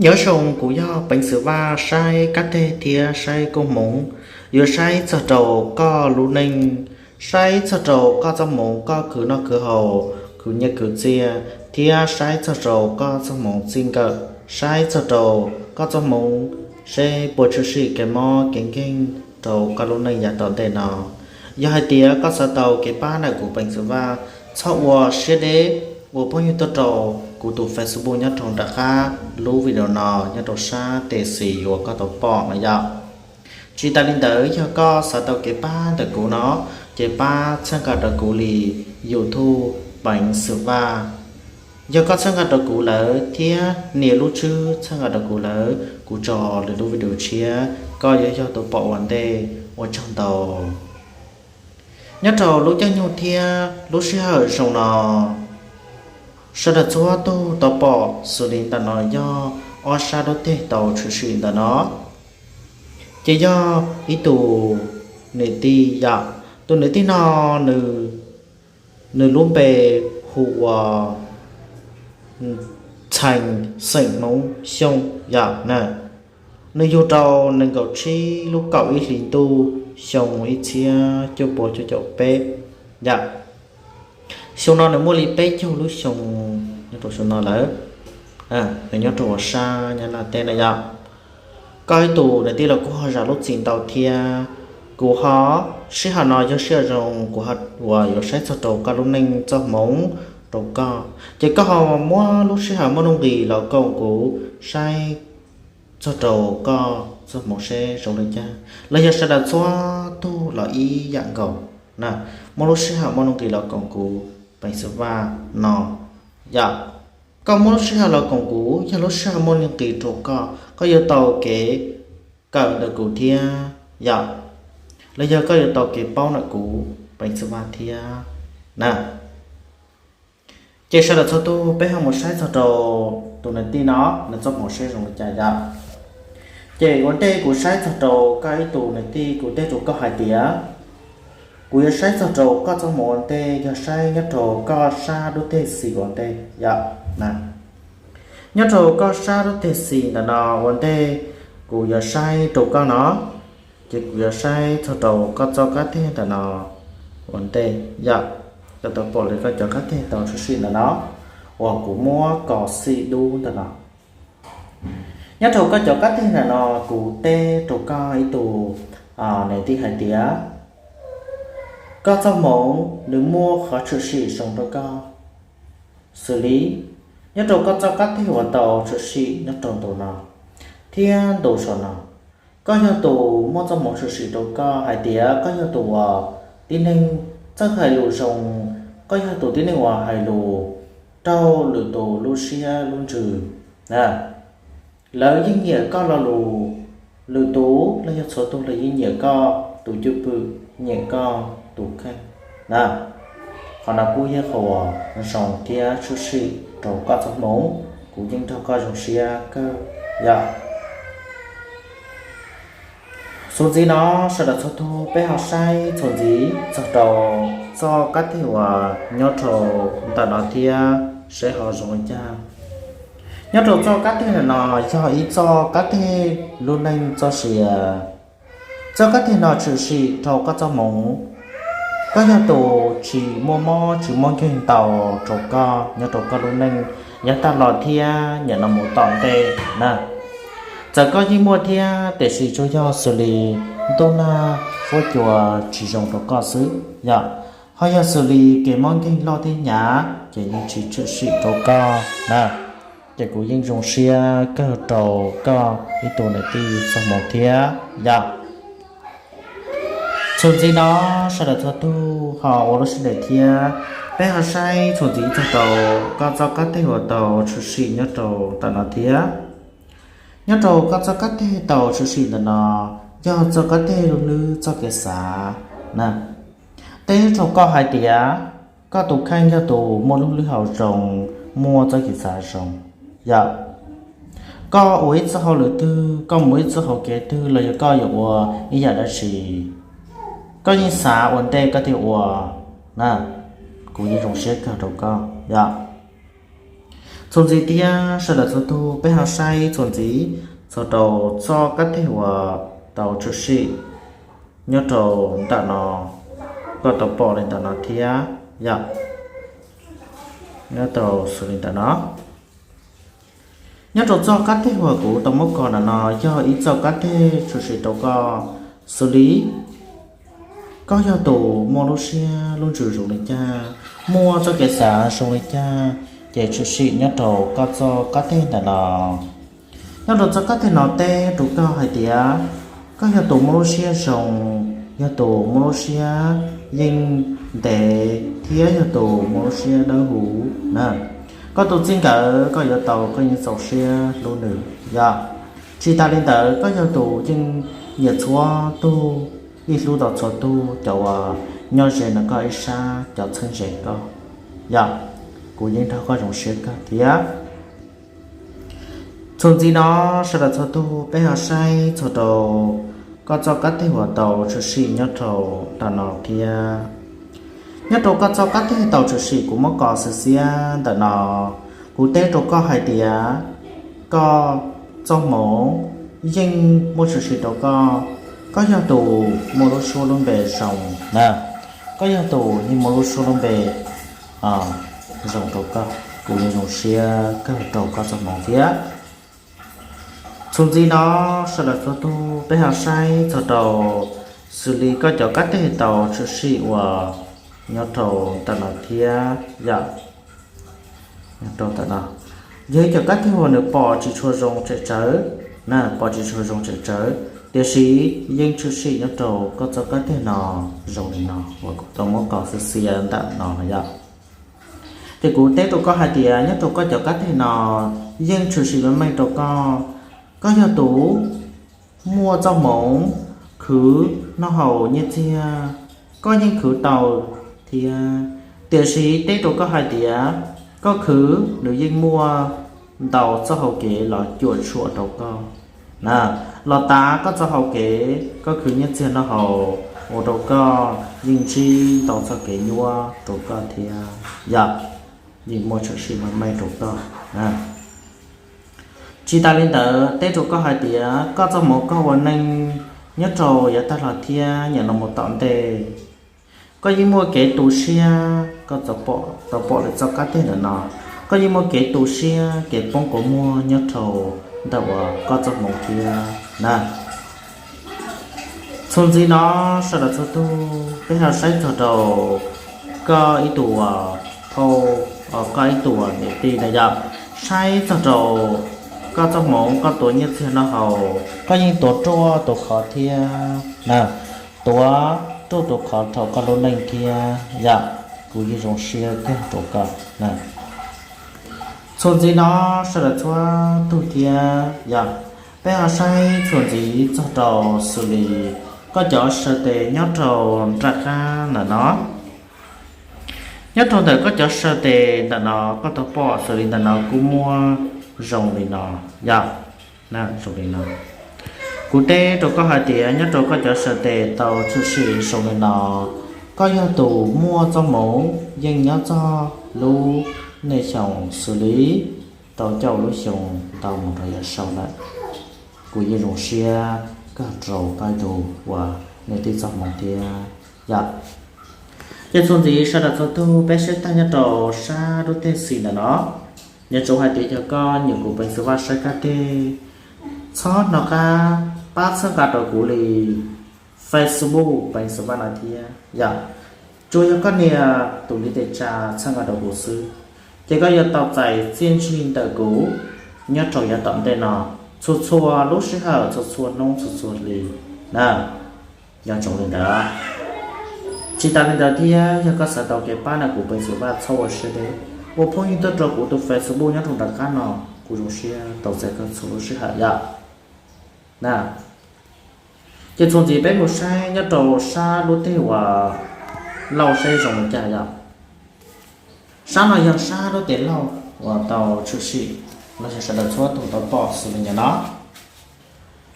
Nyob zoo, kuv yog Peev Xwm Vaj, saib kab teg thiab saib koob hmoov, yuav saib txog rau koj lub neej, saib txog rau koj txoj hmoov, koj khwv noj khwv haus, khwv nyiaj khwv txiaj, thiab saib txog rau koj txoj hmoov txij nkawm, saib txog rau koj txoj hmoov seb puas tshwm sim kev mob kev nkeeg rau koj lub neej yav tom ntej no. Yog hais tias koj xav tau kev pab ntawm kuv Peev Xwm Vaj, txhob ua siab deb, ua phooj ywg tuaj rau kuv tus Facebook nyob rau nram qab lub video no, nyob rau sab tes xis uas koj tau pom no yom. Tsis tas li ntawd, yog koj xav tau kev pab ntawm kuv no, ces pab txhawb nqa rau kuv li YouTube Peev Xwm Vaj. Yog koj txhawb nqa rau kuv lawm thiab nias lub tswb txhawb nqa rau kuv lawm, kuv tso lwm lub video tshiab koj yuav yog tus pom ua ntej. Ua tsaug ntau. Nyob rau lub caij nyoog thiab lub sij hawm zoo no, sawv daws txhua tus tau pom xws li ntawm no yog ob sab dub teg tau tshwm sim ntawm no, ces yog ib tus niam tij yom. Tus niam tij no nws, nws lub npe hu ua Txheem, xeem Hmoob, Xyooj yom na. Nws yug rau nees nkaum tsib lub kaum ib hlis ntuj xyoo ib txhiab cuaj pua cuaj caum peb yom. Xyoo no nws muaj li peb caug lub xyoo nyob rau xyoo no lawm. Nws nyob rau sab Nyab Laj teb na yom. Koj ib tus niam tij los kuj ho zam lub txim ntau thiab. Kuv ho, sij hawm no yog sij hawm zoo kuv ho uas yuav saib txog rau koj lub neej txoj hmoov rau koj, ces koj ho muab lub sij hawm muaj nuj nqis los koom kuv saib txog rau koj txoj hmoov seb zoo li cas, los yog sawv daws txhua tus los ib yam nkaus na. Muab lub sij hawm muaj nuj nqis los koom kuv Peev Xwm Vaj no yom. Koj muab lub sij hawm los koom kuv, yog lub sij hawm muaj nuj nqis rau koj, koj yuav tau kev kawm ntawm kuv thiab yom, los yog koj yuav tau kev paub ntawm kuv Peev Xwm Vaj thiab na. Ces sawv daws txhua tus peb ho mus saib txog rau tus niam tij no nws txoj hmoov seb zoo li cas yom. Ces ua ntej kuv saib txog rau koj ib tus niam tij, kuv teb rau koj hais tias kuv yuav saib txog rau koj txoj hmoov ua ntej, yog saib nyob rau koj sab dub teg xis ua ntej yom. Nyob rau koj sab dub teg xis ntawm no ua ntej, kuv yuav saib rau koj no, ces kuv yuav saib txog rau koj txoj kab teg ntawm no ua ntej yom. Koj tau pom li koj cov kab teg tau tshwm sim ntawm no uas kuv muab kos xim dub ntawm no. Nyob rau koj cov kab teg ntawm no, kuv teb rau koj ib tus niam tij hais tias koj txoj hmoov nws muaj qhov tshwm sim zoo rau koj. Xws li nyob rau koj txoj kab teg uas tau tshwm sim nyob rau ntu no thiab ntu saum no, koj yog tus muaj txoj hmoov tshwm sim rau koj hais tias koj yog tus uas tib neeg txawj hais lus zoo, koj yog tus tib neeg uas hais lus raug lwm tus lub siab lub ntsws. Lawv yeej nyiam koj lo lus, lwm tus los yog txhua tus los yeej nyiam koj tus cwj pwm, nyiam koj tus kheej na. Qhov no kuj yog qhov uas zoo thiab tshwm sim rau koj txoj hmoov, kuv yeej nrog koj zoo siab kawg yom. Xus ntxiv no sawv daws txhua tus peb ho saib txuas ntxiv txog rau txoj kab teg uas nyob rau ntawm no thiab seb ho zoo li cas. Nyob rau txoj kab teg ntawm no yog ib txoj kab teg lub neej txoj sia. Txoj kab teg no tshwm sim rau koj txoj hmoov. Koj yog tus tsis muaj mob tsis muaj nkeeg ntau rau koj nyob rau koj lub neej yav tag los thiab nim no mus tom ntej na. Txawm koj yeej muaj thiab tiam sis tsuas yog xws li ntuj nag huab cua tsis zoo rau koj xwb yom. Ho yog xws li kev mob nkeeg loj thiab hnyav ces yeej tsis tshwm sim rau koj na. Ces kuv yeej zoo siab kawg rau koj ib tug niam tij txoj hmoov thiab yom. Txuas ntxiv no sawv daws txhua tus ho ua lub sij hawm thiab peb ho saib txuas ntxiv txog rau koj txoj kab teg uas tau tshwm sim nyob rau ntawm no thiab. Nyob rau koj txoj kab teg tau tshwm sim ntawm no yog txoj kab teg lub hlwb txoj kev xav na. Teb rau koj hais tias koj tus kheej yog tus muaj lub hlwb hau zoo, muaj txoj kev xav zoo yom. Koj ua ib txoj hauj lwm twg, koj mus ib txoj hauv kev twg los yog koj yuav ua ib yam dab tsi, koj yeej xav ua ntej koj thiaj ua na. Kuv yeej zoo siab kawg rau koj yom. Txuas ntxiv thiab sawv daws txhua tus peb ho saib txuas ntxiv txog rau txoj kab teg uas tau tshwm sim nyob rau ntawm no, koj tau pom li ntawm no thiab yom, nyob rau xws li ntawm no. Nyob rau txoj kab teg uas kuv tau muab kos ntawm no yog ib txoj kab teg tshwm sim rau koj xws li koj yog tus muaj lub siab lub ntsws zoo li cas, muaj txoj kev xav zoo li cas, ces tshwm sim nyob rau koj txoj kab teg ntawm no. Nyob rau txoj kab teg no teb rau koj hais tias koj yog tus muaj lub siab zoo, yog tus muaj lub siab yeej ntev thiab yog tus muaj lub siab dawb huv na. Koj tus txij nkawm koj yuav tau koj yeej txaus siab hlub nws yom. Tsis tas li ntawd koj yog tus yeej nyiam txhua tug, yeej hlub tau txhua tug cov uas nyob ze ntawm koj ib sab, cov txheeb ze koj yom. Kuv yeej nrog koj zoo siab kawg thiab. Txuas ntxiv no sawv daws txhua tus peb ho saib txog rau koj txoj kab teg uas tau tshwm sim nyob rau ntawm no thiab. Nyob rau koj txoj kab teg tau tshwm sim kuv muab kos xiav xiav ntawm no, kuv teb rau koj hais tias koj txoj hmoov yeej muaj tshwm sim rau koj. Koj yog tus muaj lub suab lub npe zoo na, koj yog tus yeej muaj lub suab lub npe zoo rau koj. Kuv yeej zoo siab kawg rau koj txoj hmoov thiab. Txuas ntxiv no sawv daws txhua tus peb ho saib txog rau xws li koj cov kab teg tau tshwm sim uas nyob rau ntawm no thiab yom. Nyob rau ntawm no yog ib cov kab teg uas nws pom tsis tshua zoo tsem tsawv na, pom tsis tshua zoo tsem tsawv, tiam sis yeej tshwm sim nyob rau koj txoj kab teg no zoo li no uas kuv tau muab kos xiav xiav ntawm no no yom. Ces kuv teb rau koj hais tias nyob rau koj cov kab teg no yeej tshwm sim meej meej rau koj. Koj yog tus muaj txoj hmoov khwv noj haus nyiaj txiag, koj yeej khwv tau thiab. Tiam sis teb rau koj hais tias koj khwv nws yeej muaj ntau txoj hau kev los cuam tshuam rau koj na. Los tas koj txoj hau kev koj khwv nyiaj txiag noj haus ua rau koj yeej ntsib ntau txoj kev nyuaj rau koj thiab yom, yeej muaj tshwm sim meej meej rau koj. Tsis tas li ntawd teb rau koj hais tias koj txoj hmoov koj ua neej nyob rau yav tag los thiab nyiam los mus tom ntej, koj yeej muaj kev tu siab, koj tau pom lawm txoj kab teg ntawm no, koj yeej muaj kev tu siab kev poob kua muag nyob rau ntawm uas koj txoj hmoov thiab na. Txuas ntxiv no sawv daws txhua tus peb ho saib txog rau koj ib tug phauj, koj ib tug niam tij na yom, saib txog rau koj txoj hmoov koj tuav nyiaj txiag noj haus koj yeej tuav ruaj tuav khov thiab na, tuav ruaj tuav khov rau koj lub neej thiab yom. Kuv yeej zoo siab kawg rau koj. Txuas ntxiv no sawv daws txhua tus thiab yom, peb ho saib txuas ntxiv txog rau xws li koj cov saw tes nyob rau nram qab ntawm no. Nyob rau ntawm koj cov saw tes ntawm no koj tau pom xws li ntawm no kuj muaj zoo li no yom, zoo li no. Kuv teb rau koj hais tias nyob rau koj cov saw tes tau tshwm sim zoo li no, koj yog tus muaj txoj hmoov yeej nyob txog lub niaj xyoo xws li tau caum lub xyoo ntau mus rau yav sau lawm. Kuv yeej zoo siab kawg rau koj ib tug uas niam tij txoj hmoov thiab yom. Ces txuas ntxiv sawv daws txhua tus peb saib tag nyob rau sab lub teg xis ntawm no. Nyob zoo hais tias yog koj nyiam kuv Peev Xwm Vaj saib kab teg, txhob hnov qab pab txhawb nqa rau kuv li Facebook Peev Xwm Vaj no thiab yom. Tsuas yog koj nias tus ntiv tes tsa txhawb nqa rau kuv xwb, ces koj yuav tau txais txiaj ntsig ntawm kuv nyob rau yav tom ntej no, txhua txhua lub sij hawm, txhua txhua hnub, txhua txhua hli na. Nyob zoo li ntawd. Tsis tas li ntawd thiab yog koj xav tau kev pab no kuv Peev Xwm Vaj txhob ua siab deb, ua phooj ywg tuaj rau kuv tus Facebook nyob rau nram qab no, kuv zoo siab tau txais koj txhua lub sij hawm yom. Na, ces txuas ntxiv peb mus saib nyob rau sab lub teg uas lauj saib zoo li cas yom. Sab no yog sab lub teg lauj uas tau tshwm sim los sis sawv daws txhua tus tau pom xws li ntawm no.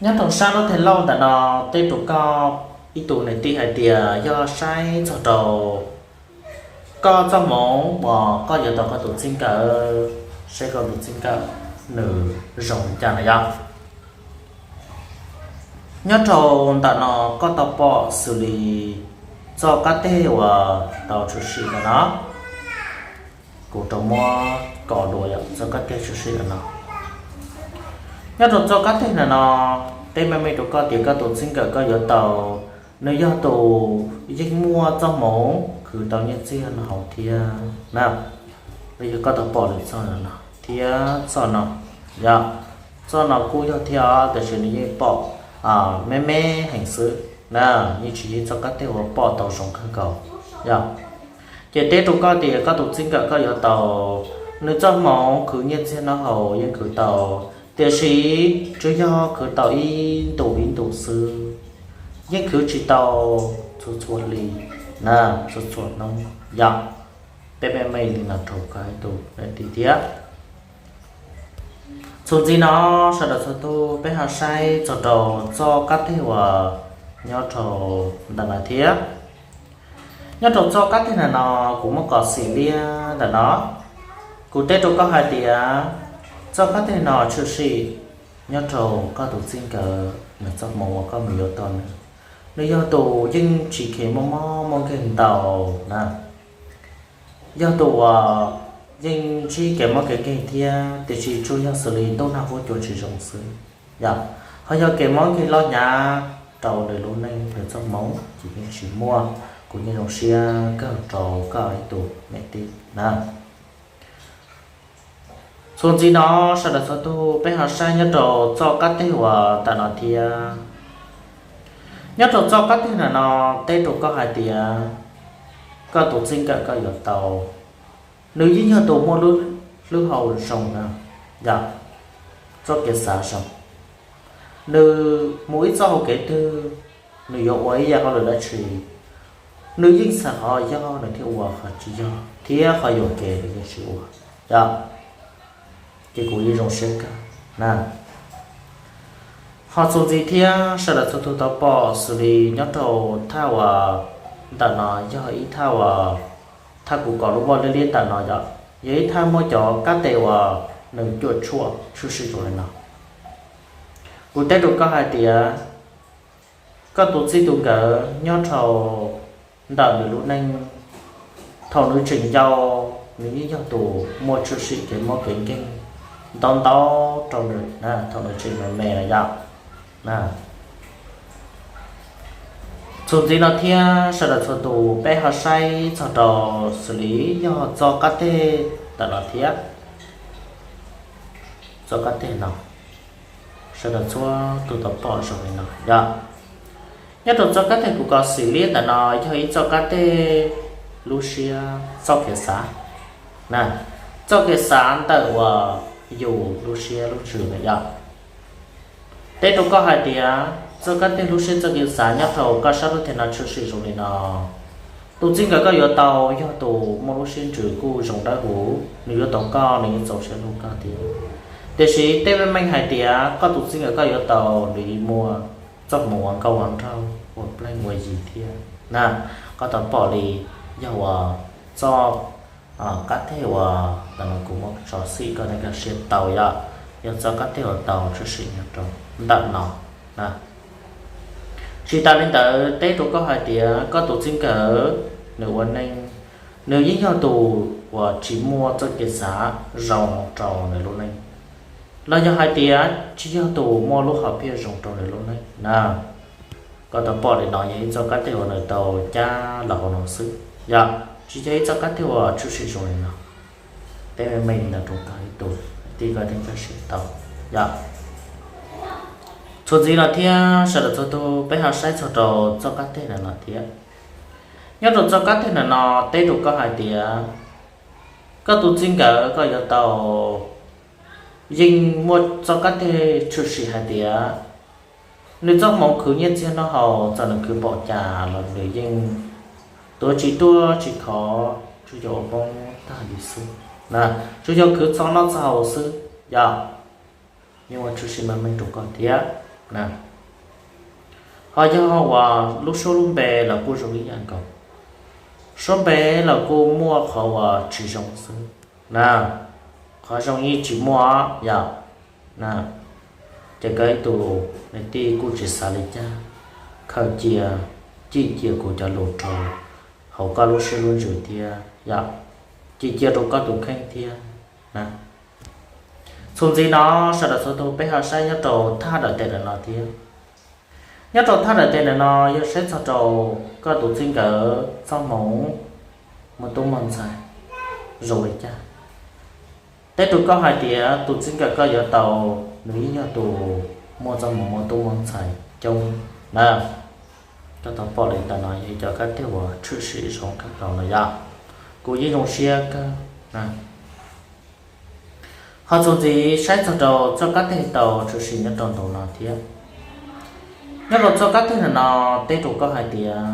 Nyob rau sab lub teg lauj ntawm no teb rau koj ib tug niam tij hais tias yog saib txog rau koj txoj hmoov uas koj yuav tau koj tus txij nkawm, Saib koj tus txij nkawm nws zoo li cas no yom. Nyob rau ntawm no koj tau pom xws li txoj kab teg uas tau tshwm sim ntawm no. Kuv rau muab kos dua yom, txoj kab teg tshwm sim ntawm no. Nyob rau txoj kab teg ntawm no, teb meej meej rau koj tias koj tus txij nkawm koj yuav tau, nws yog tus yeej muaj txoj hmoov khwv tau nyiaj txiag no hauv thiab na. Los yog koj tau pom lwm txoj no thiab txoj no yom. Txoj no kuj yog thiab os, tab sis nws yeej pom me me heev xwb na, yeej tsis yog txoj kab teg uas pom tau zoo kawg nkaus yom. Ces teb rau koj tias koj tus txij nkawm koj yuav tau, nws txoj hmoov khwv nyiaj txiag no hauv yeej khwv tau, tiam sis tsuas yog khwv tau ib ntus ib ntus xwb, yeej khwv tsis tau txhua txhua hli na, txhua txhua hnub yom. Teb meej meej li no rau koj ib tug niam tij thiab. Txuas ntxiv no, sawv daws txhua tus peb ho saib txog rau txoj kab teg uas nyob rau ntawm no thiab. Nyob rau txoj kab teg ntawm no, kuv muab kos xim liab ntawm no. Kuv teb rau koj hais tias txoj kab teg no tshwm sim nyob rau koj tus txij nkawm nws txoj hmoov uas koj mus yuav tau nws. Nws yog tus yeej tsis kheev muaj mob muaj nkeeg ntau na. Yog tus uas yeej ntsib kev mob kev nkeeg thiab, tiam sis tsuas yog xws li ntuj nag huab cua tsis zoo xwb yom. Ho yog kev mob nkeeg loj hnyav rau nws lub neej nws txoj hmoov ces yeej tsis muaj. Kuv yeej zoo siab kawg rau koj ib tug niam tij na. Txuas ntxiv no, sawv daws txhua tus peb ho saib nyob rau txoj kab teg uas ntawm no thiab. Nyob rau txoj kab teg ntawm no, teb rau koj hais tias koj tus txij nkawm koj yuav tau, nws yeej yog tus muaj lub hlwb hau zoo na yom, txoj kev xav zoo. Nws mus ib txoj hau kev twg, nws yuav ua ib yam hauj lwm dab tsi, nws yeej xav qhov yog nws thiaj ua, qhov tsis yog thiab qhov yuam kev nws yeej tsis ua yom. Ces kuv yeej zoo siab kawg na. Ho txuas ntxiv thiab, sawv daws txhua tus tau pom xws li nyob rau thaj uas ntawm no yog ib thaj uas, thaj kuv kos lub voj liab liab ntawm no yom, yog ib thaj muaj cov kab teg uas nws cuam tshuam tshwm sim zoo li no. Kuv teb rau koj hais tias koj tus txij tus nkawm nyob rau ntawm nws lub neej, thaum nws tseem yau, nws yeej yog tus muaj tshwm sim kev mob kev nkeeg ntau ntau rau nws na, thaum nws tseem me me no yom. Txuas ntxiv no thiab, sawv daws txhua tus peb ho saib txog rau xws li yog txoj kab teg ntawm no thiab, txoj kab teg no, sawv daws txhua tus tau pom zoo li no yom. Nyob rau txoj kab teg kuv kos xim liab ntawm no yog ib txoj kab teg lub siab txoj kev xav na, txoj kev xav ntawm uas yus lub siab lub ntsws na yom. Teb rau koj hais tias txoj kab teg lub siab txoj kev xav nyob rau koj sab lub teg no tshwm sim zoo li no. Tus txij nkawm koj yuav tau yog tus muaj lub siab ntsws kuj zoo dawb huv, nws yuav tau koj nws yeej txaus siab hlub koj thiab. Tiam sis teb meej meej hais tias koj tus txij nkawm koj yuav tau nws muaj txoj hmoov ua nkauj ua nraug ua pleej ua yi thiab na. Koj tau pom li yog uas txoj kab teg uas ntawm no kuv muab tso xim koj thiaj nkag siab tau yom, yog txoj kab teg uas tau tshwm sim nyob rau ntawm no na. Tsis tas li ntawd teb rau koj hais tias koj tus txij nkawm nws ua neej, nws yeej yog tus uas tsis muaj txoj kev xav zoo rau nws lub neej, los yog hais tias tsis yog tus muaj lub hom phiaj zoo rau nws lub neej na. Koj tau pom li no yog ib txoj kab teg uas nws tau cab los hauv no xwb yom, tsis yog ib txoj kab teg uas tshwm sim zoo li no. Teb meej meej li no rau koj ib tug tij koj thiaj nkag siab tau yom. Txuas ntxiv no thiab, sawv daws txhua tus peb ho saib txog rau txoj kab teg ntawm no thiab. Nyob rau txoj kab teg ntawm no teb rau koj hais tias koj tus txij nkawm koj yuav tau yeej muaj txoj kab teg tshwm sim hais tias nws txoj hmoov khwv nyiaj txiag noj haus txawm nws khwv npaum cas los nws yeej tuav tsis tuaj tsis khov, tsuas yog ua poob tag li xwb na, tsuas yog khwv txog noj txog haus xwb yom. Yeej ua tshwm sim meej meej rau koj thiab na. Ho yog uas lub suab lub npe los kuj zoo ib yam nkaus, suab npe los kuj muaj qhov uas tsis zoo xwb na. qhov zoo yeej tsis muaj yom. Ces koj ib tug niam tij kuj tsis xav li cas, khaws cia, cim cia kuv cov lus rau hauv koj lub siab lub ntsws thiab yom, cim cia rau koj tus kheej thiab. Txuas ntxiv no, sawv daws txhua tus peb ho saib nyob rau thaj dawm tes ntawm no thiab. Nyob rau thaj dawm tes ntawm no yog saib txog rau koj tus txij nkawm txoj hmoov muaj tub muaj ntxhais zoo li cas. Teb rau koj hais tias tus txij nkawm koj yuav tau, nws yeej yog tus muaj txoj hmoov muaj tub muaj ntxhais coob na. Koj tau pom li ntawm no yog cov kab teg uas tshwm sim zoo kawg nkaus no yom. Kuv yeej zoo siab kawg. Ho txuas ntxiv saib txog rau txoj kab teg tau tshwm sim nyob rau ntawm no thiab. Nyob rau txoj kab teg ntawm no teb rau koj hais tias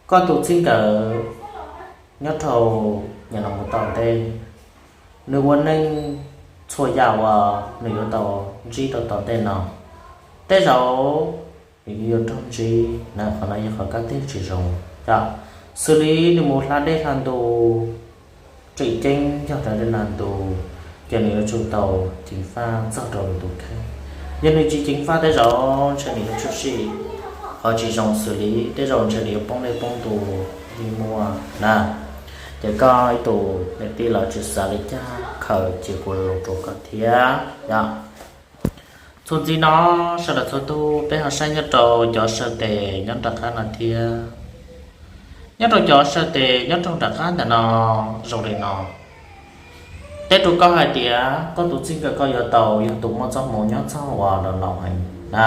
koj tus txij nkawm nyob rau nim no mus tom ntej, nws ua neej txhua yam uas nws yuav tau ntsib rau tom ntej no, tej zaum nws yuav raug ntsib na. Qhov no yog qhov kab teg tsis zoo yom. Xws li nws mus hla dej hla ntu, tseem ceeb yog hla dej hla ntu, ces nws yuav tsum tau ceev faj txog rau nws tus kheej. Yog nws tsis ceev faj tej zaum ntshe nws yuav tshwm sim qhov tsis zoo xws li tej zaum ntshe nws yuav poob dej poob ntu yeej muaj na. Ces koj ib tug niam tij los tsis xav li cas, khaws cia kuv lus rau koj thiab yom. Txuas ntxiv no, sawv daws txhua tus peb ho saib nyob rau cov saw tes nyob nram qab no thiab. Nyob rau cov saw tes nyob rau nram qab ntawm no zoo li no. Teb rau koj hais tias koj tus txij nkawm koj yuav tau yog tus muaj txoj hmoov nyob txog uas laus laus heev na.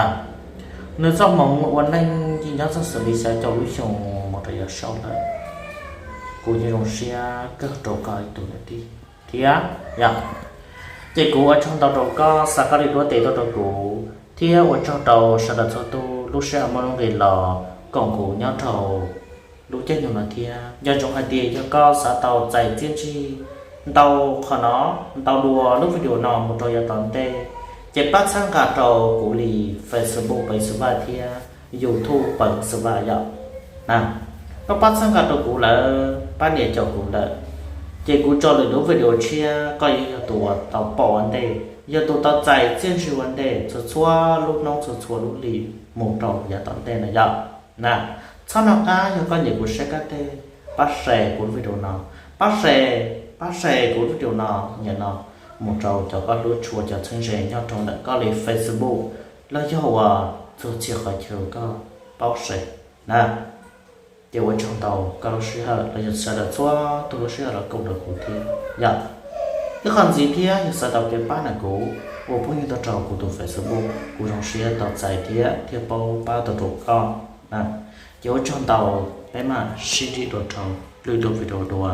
Nws txoj hmoov ua neej yeej nyob txog xws li xya caum lub xyoo mus rau yav saud lawm. Kuv yeej zoo siab kawg rau koj ib tug niam tij thiab yom. Ces kuv ua tsaug ntau rau koj xa koj li duab tes tuaj rau kuv thiab ua tsaug rau sawv daws txhua tus lub sij hawm muaj lub nqis los koom kuv nyob rau lub caij nyoog no thiab. Nco ntsoov hais tias yog koj xav tau txais txiaj ntsig ntau qhov no, ntau dua lub video no mus rau yav tom ntej, ces pab txhawb nqa rau kuv li Facebook Peev Xwm Vaj thiab YouTube Peev Xwm Vaj yom. Koj pab txhawb nqa rau kuv lawm, pab nias caum kuv lawm, ces kuv tso lwm lub video tshiab koj yuav yog tus uas tau pom ua ntej, yog tus tau txais txiaj ntsig ua ntej txhua txhua lub hnub txhua txhua lub hlis mus rau yav tom ntej no yom. Na, txhob nco qab yog koj nyiam kuv saib kab teg, pab share kuv lub video no, pab share, pab share kuv lub video no, nim no mus rau cov koj hlub tshua cov txheeb ze nyob rau ntawm koj li Facebook los yog uas txhua txhia qhov chaw koj paub share na. Ces ua tsaug ntau koj lub sij hawm los yog sawv daws txhua tus lub sij hawm los koom nrog kuv thiab yom. Ib qho ntxiv thiab yog xav tau kev pab na kuv ua phooj ywg tuaj rau kuv tus Facebook, kuv zoo siab tau txais thiab thiaj paub pab tau rau koj. Ces ua tsaug ntau, peb mam sib ntsib dua rau lwm tus video dua.